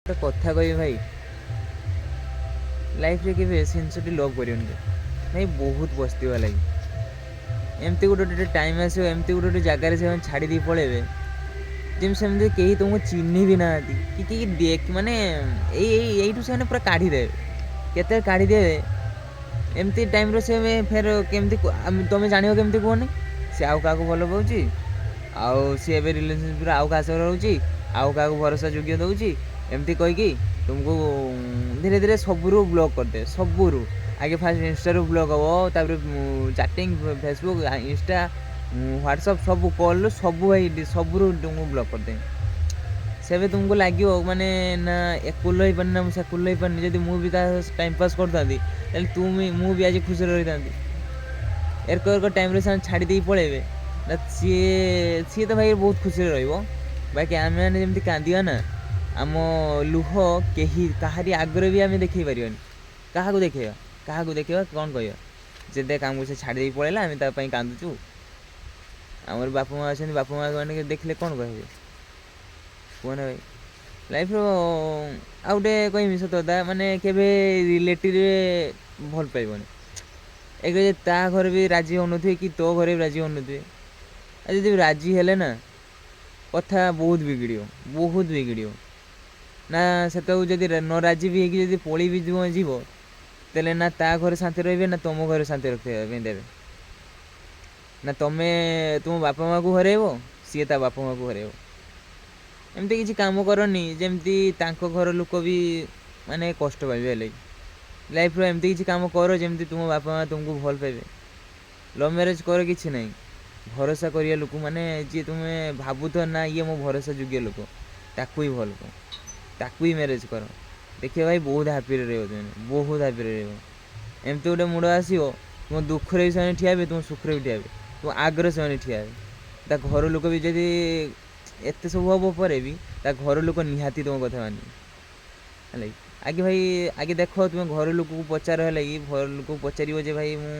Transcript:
ଗୋଟେ କଥା କହିବି ଭାଇ, ଲାଇଫ୍ରେ କେବେ ସିନ୍ସିୟରଲି ଲଭ୍ କରିବନି ଭାଇ, ବହୁତ ପସ୍ତେଇବା ଲାଗି। ଏମିତି ଗୋଟେ ଗୋଟେ ଟାଇମ୍ ଆସିବ, ଏମିତି ଗୋଟେ ଗୋଟେ ଜାଗାରେ ସେମାନେ ଛାଡ଼ି ଦେଇ ପଳେଇବେ, ଯେମିତି ସେମିତି କେହି ତୁମକୁ ଚିହ୍ନି ବି ନାହାନ୍ତି କି କେହି ଦେଖ, ମାନେ ଏଇ ଏଇ ଏଇଠୁ ସେମାନେ ପୁରା କାଢ଼ିଦେବେ, କେତେ କାଢ଼ିଦେବେ। ଏମିତି ଟାଇମ୍ରେ ସେ ଫେର କେମିତି ତୁମେ ଜାଣିବ କେମିତି କୁହନି? ସେ ଆଉ କାହାକୁ ଭଲ ପାଉଛି, ଆଉ ସିଏ ଏବେ ରିଲେସନସିପ୍ରେ ଆଉ କାହା ସହ ରହୁଛି, ଆଉ କାହାକୁ ଭରସା ଯୋଗ୍ୟ ଦେଉଛି, ଏମିତି କହିକି ତୁମକୁ ଧୀରେ ଧୀରେ ସବୁରୁ ବ୍ଲକ୍ କରିଦେବେ। ସବୁରୁ ଆଗେ ଫାଷ୍ଟ ଇନଷ୍ଟାରୁ ବ୍ଲକ୍ ହେବ, ତାପରେ ଚାଟିଂ, ଫେସବୁକ୍, ଇନଷ୍ଟା, ହ୍ୱାଟ୍ସଅପ୍, ସବୁ କଲ୍ରୁ ସବୁ ଭାଇ ସବୁରୁ ତୁମକୁ ବ୍ଲକ୍ କରିଦେବେ। ସେବେ ତୁମକୁ ଲାଗିବ ମାନେ ନା ଏକୁଲ ରହିପାରୁନି, ନା ମୁଁ ସେକୁଲ ରହିପାରୁନି। ଯଦି ମୁଁ ବି ତା ଟାଇମ୍ ପାସ୍ କରିଥାନ୍ତି, ତାହେଲେ ତୁ ମୁଁ ବି ଆଜି ଖୁସିରେ ରହିଥାନ୍ତି। ଏରକ ଏରକ ଟାଇମ୍ରେ ସେମାନେ ଛାଡ଼ି ଦେଇକି ପଳେଇବେ ନା, ସିଏ ତ ଭାଇ ବହୁତ ଖୁସିରେ ରହିବ, ବାକି ଆମେମାନେ ଯେମିତି କାନ୍ଦିବା ନା, ଆମ ଲୁହ କେହି କାହାରି ଆଗରେ ବି ଆମେ ଦେଖେଇ ପାରିବାନି। କାହାକୁ ଦେଖେଇବା, କାହାକୁ ଦେଖେଇବା, କ'ଣ କହିବା ଯେ ଦେଖ ଆମକୁ ସେ ଛାଡ଼ି ଦେଇକି ପଳେଇଲା, ଆମେ ତା ପାଇଁ କାନ୍ଦୁଛୁ। ଆମର ବାପା ମା ଅଛନ୍ତି, ବାପା ମା ମାନେ ଦେଖିଲେ କ'ଣ କହିବେ କୁହନା ଭାଇ? ଲାଇଫ୍ର ଆଉ ଗୋଟେ କହିବି ସତ କଥା, ମାନେ କେବେ ରିଲେଟିଭ୍ରେ ଭଲ ପାଇବନି। ଏକ ଯେ ତା ଘରେ ବି ରାଜି ହେଉନଥିବେ କି ତୋ ଘରେ ବି ରାଜି ହେଉନଥିବେ, ଆଉ ଯଦି ରାଜି ହେଲେ ନା କଥା ବହୁତ ବିଗିଡ଼ିବ, ବହୁତ ବିଗିଡ଼ିବ ନା। ସେତେବେଳକୁ ଯଦି ନ ରାଜି ବି ହେଇକି ଯଦି ପଳେଇ ବି ଯିବ, ତାହେଲେ ନା ତା ଘରେ ଶାନ୍ତି ରହିବେ, ନା ତୁମ ଘରେ ଶାନ୍ତି ରଖିବା ପାଇଁ ଦେବେ, ନା ତୁମେ ତୁମ ବାପା ମାଆକୁ ହରେଇବ, ସିଏ ତା ବାପା ମାଆକୁ ହରେଇବ। ଏମିତି କିଛି କାମ କରନି ଯେମିତି ତାଙ୍କ ଘର ଲୋକ ବି ମାନେ କଷ୍ଟ ପାଇବେ। ହେଲେ ଲାଇଫ୍ର ଏମିତି କିଛି କାମ କର ଯେମିତି ତୁମ ବାପା ମାଆ ତୁମକୁ ଭଲ ପାଇବେ। ଲଭ୍ ମ୍ୟାରେଜ୍ କର, କିଛି ନାହିଁ, ଭରସା କରିବା ଲୋକ, ମାନେ ଯିଏ ତୁମେ ଭାବୁଥିବ ନା ଇଏ ମୋ ଭରସା ଯୋଗ୍ୟ ଲୋକ, ତାକୁ ହିଁ ଭଲ ପାଅ, ତାକୁ ହିଁ ମ୍ୟାରେଜ୍ କର। ଦେଖିବ ଭାଇ ବହୁତ ହାପିରେ ରହିବ ତୁମେ, ବହୁତ ହାପିରେ ରହିବ। ଏମିତି ଗୋଟେ ମୁଡ଼ ଆସିବ, ତୁମ ଦୁଃଖରେ ବି ସେମାନେ ଠିଆ ହେବେ, ତୁମ ସୁଖରେ ବି ଠିଆ ହେବେ, ତୁମ ଆଗରେ ସେମାନେ ଠିଆ ହେବେ। ତା ଘର ଲୋକ ବି ଯଦି ଏତେ ସବୁ ହେବ ପରେ ବି ତା ଘର ଲୋକ ନିହାତି ତୁମ କଥା ମାନିବେ। ହେଲା କି ଆଗେ ଭାଇ, ଆଗେ ଦେଖ ତୁମେ ଘର ଲୋକକୁ ପଚାର, ହେଲା କି ଘର ଲୋକକୁ ପଚାରିବ ଯେ ଭାଇ ମୁଁ